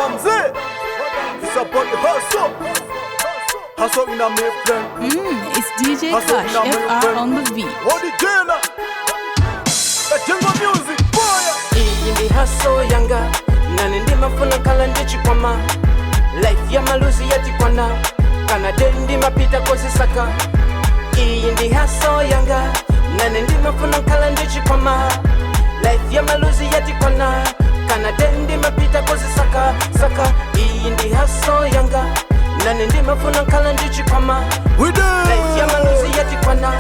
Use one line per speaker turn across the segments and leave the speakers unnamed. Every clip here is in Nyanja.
I'm saying? It's about the hustle. Hustle in a me friend.
It's DJ
Hustle
Cash
in a me
FR
friend.
on the beat.
What the jailer? The jungle music, boy.
Iyi ndi hustle yanga, nane ndimafuna khala ndichikwama. Life ya maluzi yatikwana, kana de ndimapita kozisaka. Iyi ndi hustle yanga, nane ndimafuna khala ndichikwama. Life ya maluzi yatikwana, kana de ndimapita kozisaka saka. Iyi ndi hustle yanga, nane ndimafuna khala ndichikwama.
We do.
Life ya maluzi yatikwana,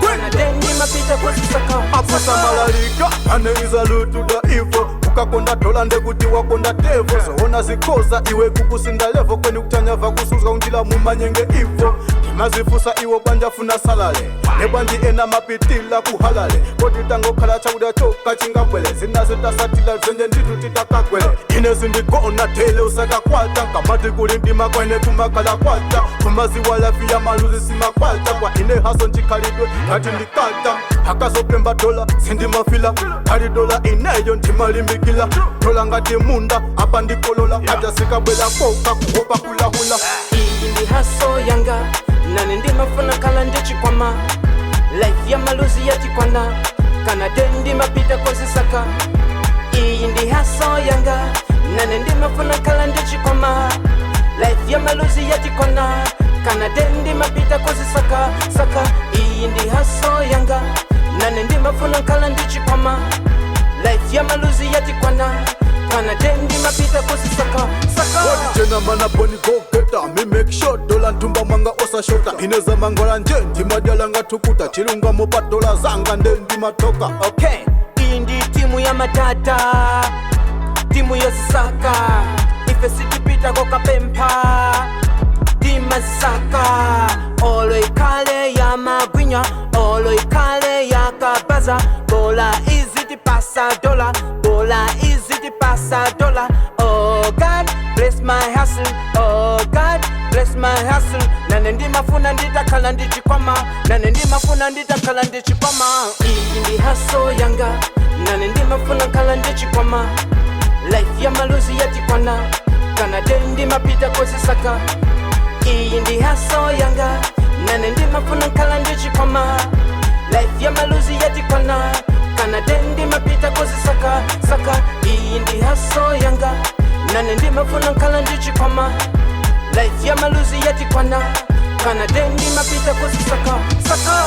kana de ndimapita kozisaka.
Aposamalalika aneizalutuda ivo ukakonda dola ndekuti wakonda tevo zoona zikhoza iwe kukusinda levo kweni kuchanyava kusuzwa unjila mumanyenge ivo ndimazifusa iwo bwanjafuna salale nebwanji ena mapitila kuhalale koti tangokhala chakudya choka chingabwele zinazitasatila zenje nditu titakagwele ine zindigona tele usakakwata nkamati kuli ndima kwene kumakhala kwata kumaziwalafiya maluzi simakwata kwa ine hustle nchikhalidwe ngati ndikata akazopemba dola sindimafila ali dola ineyo ndimalimbikila dola ngati munda apa ndikolola ajasikabwela koka kuhopa kulahula.
Iyi ndi hustle yanga, nane ndimafuna khala ndichikwama. Life ya maluzi yatikwana, kana de ndimapita kozisaka. Iyi ndi hustle yanga, nane ndimafuna khala ndichikwama. Life ya maluzi yatikwana, kana de ndimapita kozisaka saka. Iyi ndi hustle yanga, nane ndimafuna khala ndichikwama. Life ya maluzi yatikwana, kana de ndimapita kozisaka saka.
Jena mana boni go getter. Me make sure dola ntumba mwanga osashota ineza mangwala nje ndimadyala ngatukuta chilungamo pa dola zanga nde ndimatoka.
Okay, iyi ndi timu ya matata, timu yosisaka. Ife sitipita kokapempha, timazisaka. Olo ikhale ya magwinya, olo ikhale ya kabaza, bola izitipasa dola, bola izitipasa dola. Oh God bless my hustle, oh God bless my hustle. Nane ndimafuna nditakhala ndichikwama, nane ndimafuna nditakhala ndichikwama. Iyi ndi hustle yanga, nane ndimafuna khala ndichikwama. Life ya maluzi yatikwana, kana de ndimapita kozisaka. Iyi ndi hustle yanga, nane ndimafuna khala ndichikwama. Life ya maluzi yatikwana, kana de ndimapita kozisaka saka. Iyi ndi hustle yanga, nane ndimafuna khala ndichikwama. Life ya maluzi yatikwana, kana de ndimapita kozisaka saka.